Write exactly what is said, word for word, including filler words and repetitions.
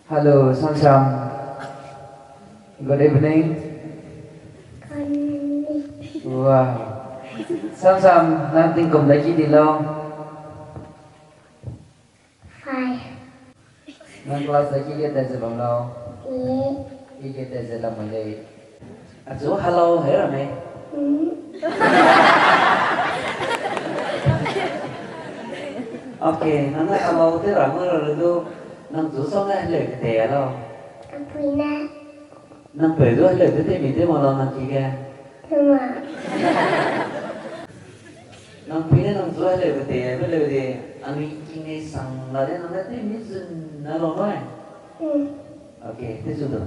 Hello, Samsam. Good evening. Wow. Samsam, nang tingkum daki di lau? Five. Nang class daki ge tet ze bam lau? Ki ge tet ze lam lei. Achu hello he ra mei? Okay, nang ne hello te ra nang ra le du, nang chu sau ne hello ke te lau? Apui ne. Nang peu du hello te te mi te ma lau nang ki ge? Te ma. Nang pui ne nang chu hello ke te be leu de, anui ki ne sang la de nang ne te mi zun na lau nui? Okay, te zu du.